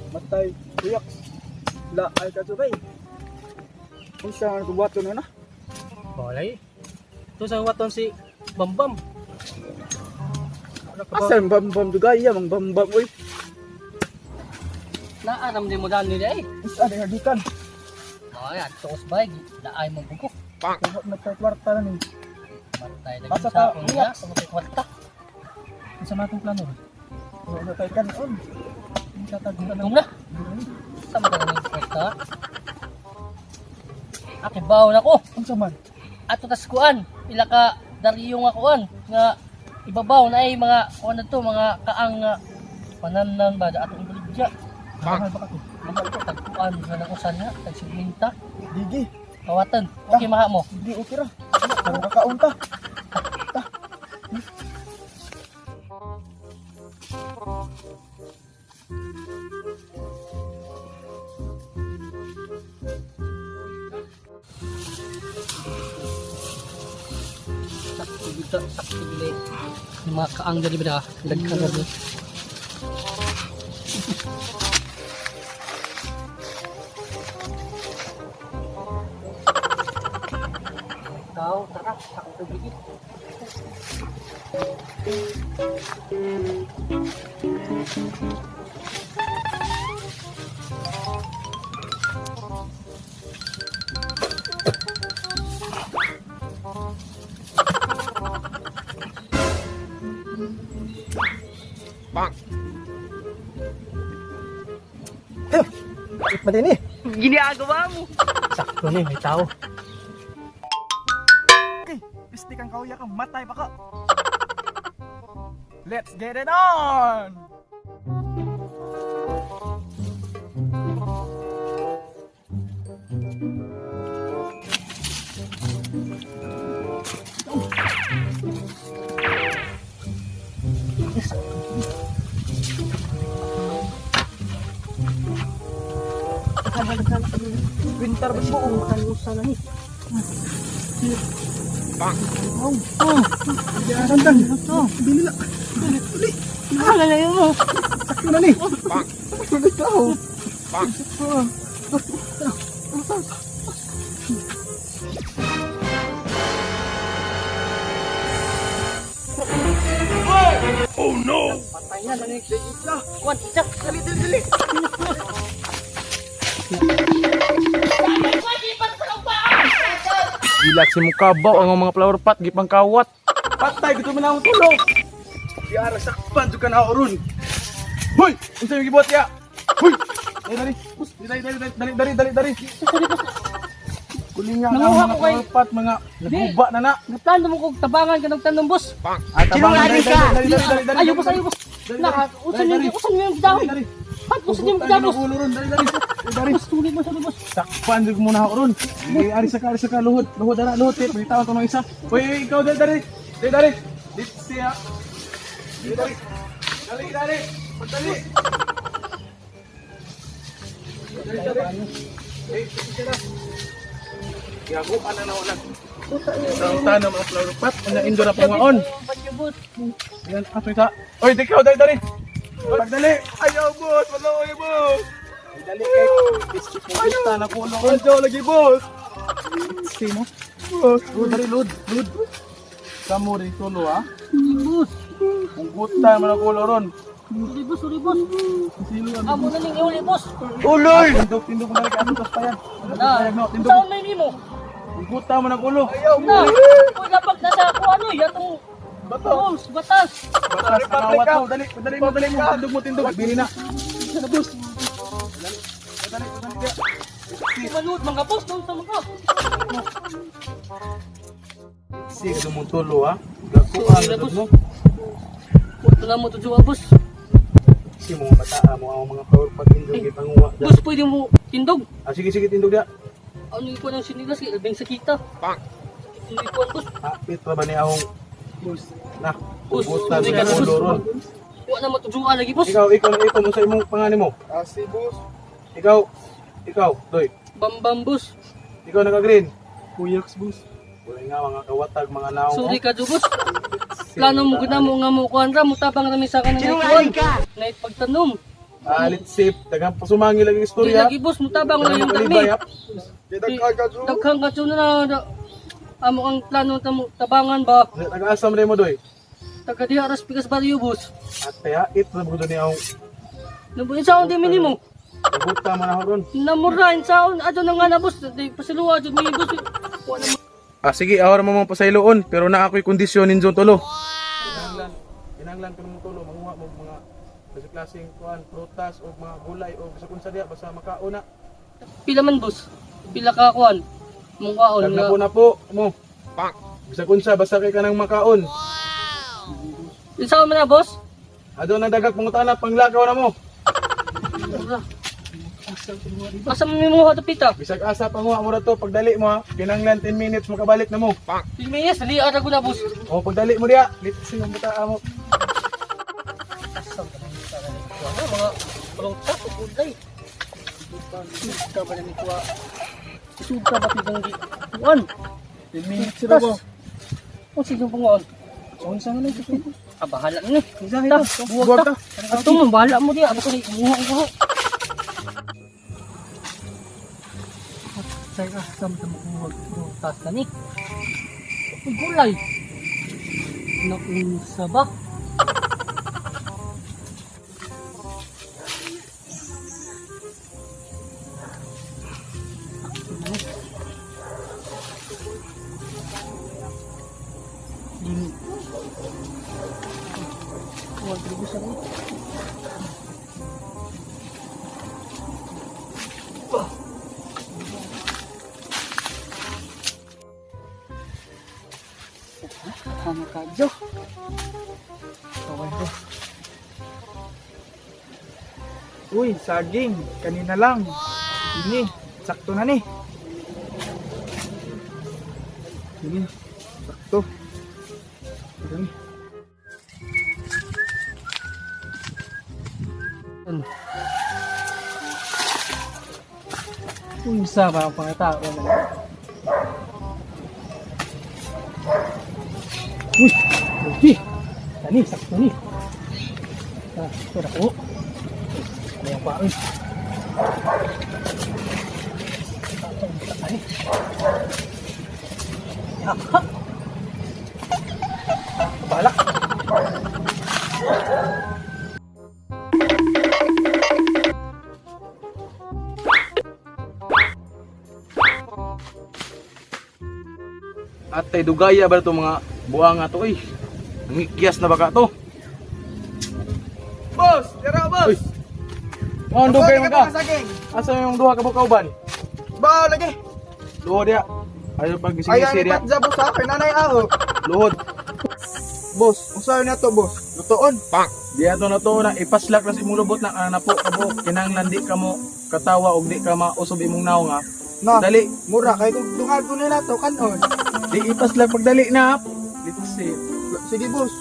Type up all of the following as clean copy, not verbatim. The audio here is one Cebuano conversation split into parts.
Matay, kuyak. La ay ka bay. Unsa man kubuhaton na? Balay. Ito sa waton si Bambam. Ano ka ba? Asa ang bambam dugay ya, mang bambam oy. Naaram din mo daan nila eh. Unsa na gikan? Ay, ato ko sa bahay. Daay mo buko. Kuha na tay kwarta na ni. Matay lagi Asa sa ka, akong niya. Sa mga kwarta. Unsa man atong plano? Wala na tay kanon. Unsa ta Gutom na. Sa mga ganun kwarta. Ate baon ako. Unsa man? Ato tas kuan. Ila ka dariyo nga kuan. Nga ibabaw na ay mga kuan na to. Mga kaang nga pananan ba. Atong buligya. Mahal ba ka to? Mahal ko tagkuan. Nga nang usan nga. Tagsigminta. Digi. Kawatan. Okay maha mo. Hindi okay ra. Karon kakaon ta. Sakto gid sakto gid yung mga kaang dali ba daghan na di. Tao, tara, sakto gid. Ipatay ni. Ginagawa mo. Sakto ni, may tao. Okay, pisti kang kauya kang matay pa ka. Let's get it on! Winter ba siya? Usa na ni. Sandang! Bili na! Uli! Ah, lalayo mo. Sakto na ni! Sakto na ikaw! Patay na lang ni. Kuan, tsak, dali dali dali. Gilat si Mukabaw ang mga flower pot gipang kawat. Patay! Gusto mo na akong tulog! Yara, sakpan! Juga na ako ron! Hoy! Unsa yung gibuhat ya? Hoy! Dali, dali! Dali, dali, dali, dali, dali, dali! Kulinga na Nanguha ang mga ko kay- flower pot, mga naguba na na. Nagplano mo kog tabangan ka ng tanom, boss. Ah, tabangan, dali, dali, dali, dali, dali, Ayaw, boss, ayaw, boss. Dali, Na, dali. usan Dali, niyo, dali. usan niyo yung dahon. Dali, dali. Pat, usan niyo yung Putang dahon, ina, boss. ulo ron, dali, dali. Dali, dali. Boss, tuloy mo, sorry, boss. Sakpan jud muna ako ron. Sige, ari sa ka, luhod, luhod ana, luhod. Eh, Pagkitawan to ng isa. Uy, uy, ikaw dali, dali. Dali, dali. Dito siya. Dali, dali. Dali, dali. Pagdali. Dali, dali. Eh, ito na. Yaguan na na ulan. Tangta na mga flower pot. Ang indo na pangaon. Ba't boss? Yan, ato isa. Uy, di ikaw, dali, dali. Pagdali. Ayaw, boss! Wala ko, boss! Dali kay. Ayaw. Na kulo. Ayaw lagi, boss! Sino? Boss! Lud, dali, lud, lud. Kamu rin tulo, ah. Boss. Punggutan man ang kulo ron. Sorry, boss, sorry, boss. Silo ang Amo na ning iuli, boss. Uloy! Tindog, tindog mo na rin. Ato, pa yan. Na, No, tindog. saan may nimo? Punggutan mo ng ulo. Ayaw, Na, uy, lapag nasa ako ano, yatong Bato. rules, batas. Batas, nakawat mo. Dali, dali mo, dali mo. Tindog mo, tindog. Bili na. Sana, boss. Dali, dali. Maluot mga boss, doon sa mga. Sige, tumutulo, ah. Gakuha Sorry na na, boss. mo. Punto na mo to juwa, boss. Kasi mga bata, mo ang mga power pag tindog, ipanguha. Boss, pwede mo tindog. Ah, sige, sige, tindog da. Ano yung kuwan ng sinilas, kay Albeng sakita. Sakit yung ikuan, boss. Hapit pa ba ni akong Boss! na. Boss, Punggutan sorry mo ka na, ng boss. ulo ron. Kuha na mo to juwa lagi, boss. Ikaw, ikaw, ikaw, mo sa imong pangani mo. Ah, si boss! Ikaw, ikaw, Doy. Bambam, boss. Ikaw naka-green. Kuyaks, boss! Wala nga mga kawatag, mga naong. Sorry ka, jo, boss. Plano mo gud na mo nga mo kuan ra, mutabang rami sa kanang ikuan. Ngay pagtanom. Ah, let's see. Daghang pasumangi lagi Di istorya. lagi boss, mutabang na yung Palibay, dami. hap. Daghang kadyo na na. Amo ang plano tamo tabangan ba? Nag-asam rin mo doy. Taga diha ras pikas baryo boss. At kaya it na mo ni ang Nabuin sa di minimo. buta man ako ron. Namura in saon adto na nga na boss. Di pasiluwa jud mi boss. Wa na. Ah, sige, awar mo mong pasayloon, pero na ako'y kondisyon ninyo tulo. Kinahanglan, kinahanglan ko mong tulo, manguha mo mga klase-klaseng kuan, prutas o mga gulay o sa kung diya basta makauna. Pila man boss? Pila ka kuan? Mong kaon Dag na nga. po na po mo. Pak. Bisa kunsa basta kay kanang makaon. Insaon man na boss? Ado na dagag pangutana panglakaw na mo. Mura. Asa man mi mo pita? Bisag asa panguha mo ra to pagdali mo ha. Kinahanglan 10 minutes makabalik na mo. Pak. Pilmeyes, dali ara ko na boss. O pagdali mo diya, litsi ang buta mo. Asa man ni para ni kuha na mga prutas o gulay. Suga ba na ni kuha? Suga ba pitong gi kuan? 10 minutes Prutas. O sige panguan. Unsa man ito? Ah, bahala na ni. Isa Ta, buwag ta. Ato mo, bahala mo diya. Ako ni muha ko. Say ah, sam ta mo prutas na ni. Uy, gulay. Naunsa ba? Limi. Huwag ko sa ni. Tama ka, Jo. Okay ko. Uy, saging. Kanina lang. Ini, sakto na ni. Ini, sakto. Sakto ni. Unsa ba ang pangatao na? Uy, lugi. Tani, sakto ni. Ah, ito na ko. Ano yung kwaon? Tani. Ha. Bala. Atay dugaya ba to mga buang ato oy. Nangikyas na baka to. Boss, yara boss. Uy. Ang dugay man ka. Saging. Asa yung duha ka bukauban? Ba lagi. Luhod ya. Ayo pag Ayan gising ipat ya. ja boss ha, kay nanay aho. Luhod. Boss, unsa na to boss? Lutoon. Di ato na to na ipaslak na sa imong lubot na ana po kabo kinahanglan di ka mo katawa og di ka mausob imong naong ha. Na. Dali, Mura kay kung dungag ko nila to kanon. di ipaslak pagdali na. Litsi. Sige boss.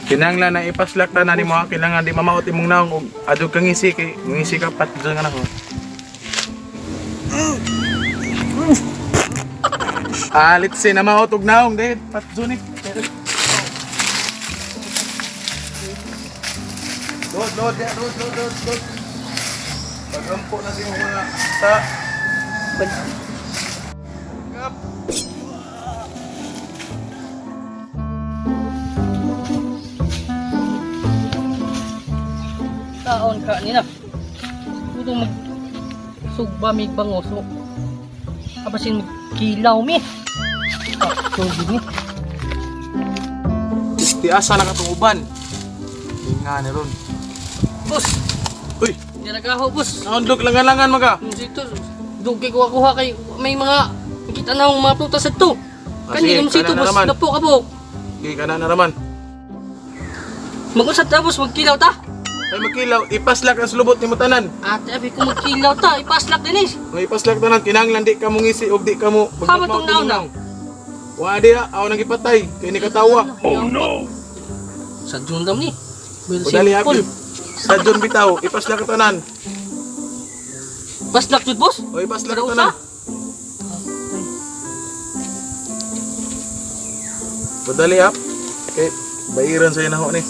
Kinahanglan na ipaslak na nimo ha, kinahanglan di mamaot imong naong og adog kang ngisi kay ngisi ka patjon nga nako. Ah, litsi na maot og naong dahil patjon ni. Lord, Lord, Lord, Lord, Lord, Lord. Pagampo na siya mga sa Taon ka nila. Siguro mag sugba mig bango so. Abasin kilaw mi. Ah, tubig ni. Ti asa na katong uban. Nga ni ron. Boss, Uy, di nagaho boss. naundog langan-langan maga. Dito, dugay ko akuha kay may mga kita na akong mga prutas adto. Ah, Kani sige, yung sito kana na boss, naman. napo ka po. Sige kana na naman. Mag-usap ta boss, magkilaw ta. Ay magkilaw, ipaslak ang sulubot nimo tanan. Ate, abi ko magkilaw ta, ipaslak din eh. Nga ipaslak tanan kinahanglan di ka mo ngisi og di ka mo Hama tong naon na. Wa di ha, aw nang ipatay kay ni katawa. Oh no. Sa dundam ni. Well, Dali simple. happy. Sa John bitaw, ipaslak ang tanan. Paslak jud boss. O ipaslak Kada ang usa. tanan. Padali hap. Kay bayiran sa inahon ni.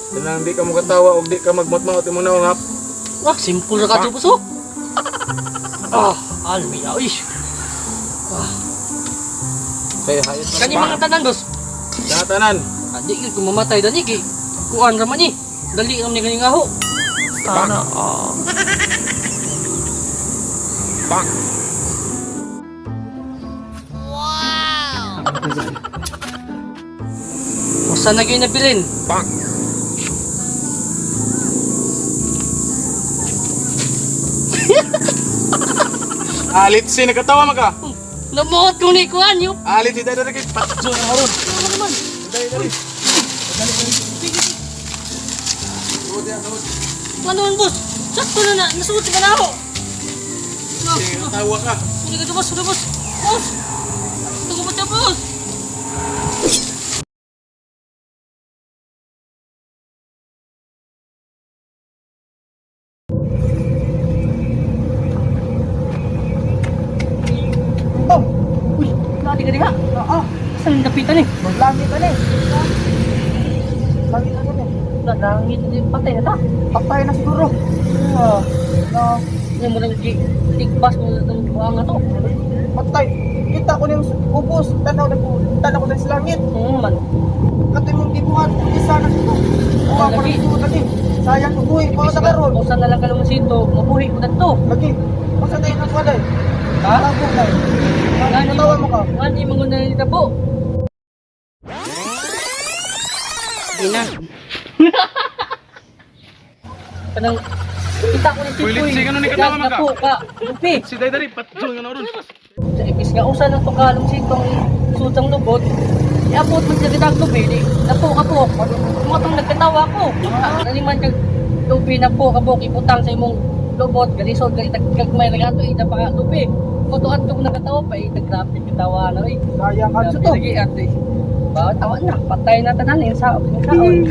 Kanang di ka mo katawa og di ka magmotmot imo na nga. Wah, simple ra ka to, boss oh. Ah, almi ay. Kay hayot na. Kani mga tanan, boss. Mga tanan. Ah, di gyud ko mamatay dani kay kuan ra man ni. Dali ra man ni kaning aho. Sana all. Usa na gyud nabilin. Ah, litsi nagkatawa man ka. Namuot ko ni kuan yo. Ah, litsi dali dali kay patso na ron. Ano naman? Dali dali. Ano man, boss? Sakto na na, nasuot ka na ako. Sige, Tawa ka. Suri ka boss, suri boss. Boss! Tugo ba siya, boss? Oh, Uy, naati ka diha. ah, Saan ang dapitan eh? maglangit na ni. Langit na ni. Lalangit na patay na ta. Patay na siguro. Ah, na Hindi mo nang tigpas mo na itong buhang na to. patay. Kita ko niyang ubos, tanaw na ko, tanaw ko sa langit. Oo man. Katoy mong gibuhat, isa na siguro. Kuha ko Lagi. ng suot lagi. Sayang ko buhi, mga sa karon. Usa na lang kalumasito, mabuhi ko na to. Lagi. Basta tayo ng kwaday. Ha? Tapos tayo. Natawa mo ka. Ngani mo na nitabo. Ina. Kanang kita ko ni Titoy. Uy, Litsi, ganun ni katawa man ka. Napo ka. Lupi. Si dali dali patso na ron. Sa ibis nga usa na to kalong sitong sutang lubot. Iabot man siya kitang lubi di. Napo ka po. Mga tong nagkatawa ko. Nani man kag lubi na po ka po ibutang sa imong lubot galisod gali tagkagmay ra gato ida pa ka lubi. Kuto adto ko nagkatawa pa eh, grabe katawa na eh. Sayang ka Grabe to. lagi ate. Ba tawa na, patay na tanan eh, sa kaon.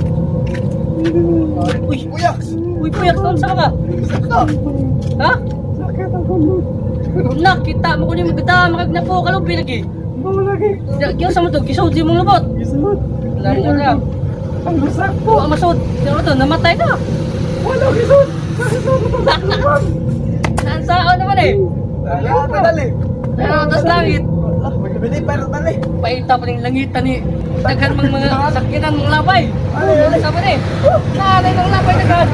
Uy, Uyaks. uy, kuya, saan ka? Sakto. Ha? Sakit ang ulo. Nakita mo ko ni magkatawa makagnapo ka lubi lagi. Mo lagi. Kaya sa mo to, kisod di mong lubot. Gisud. Lalo na. Ang lusak po. Po, masod. Ano to, namatay na. Wala gisud. Gisud. Saan sao naman eh. Dali, dali. Pero tas langit. Magbili pero dali. Paita pa rin langitan ni. Daghan mang mga sakinan mga labay. Ay, ay. Sa ni. Naanay mga labay daghan.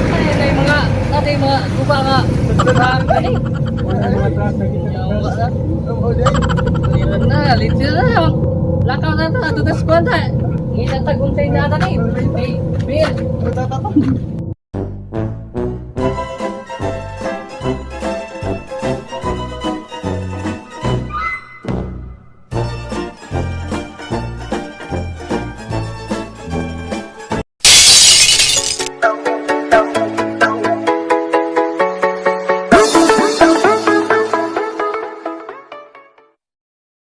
Ay, nay mga natin mga guba nga. Grabe ni. Yawa na. Liran na, litsi na. Lakaw na ta, tutas kwanta. Ngilang taguntay na ata ni. May bill.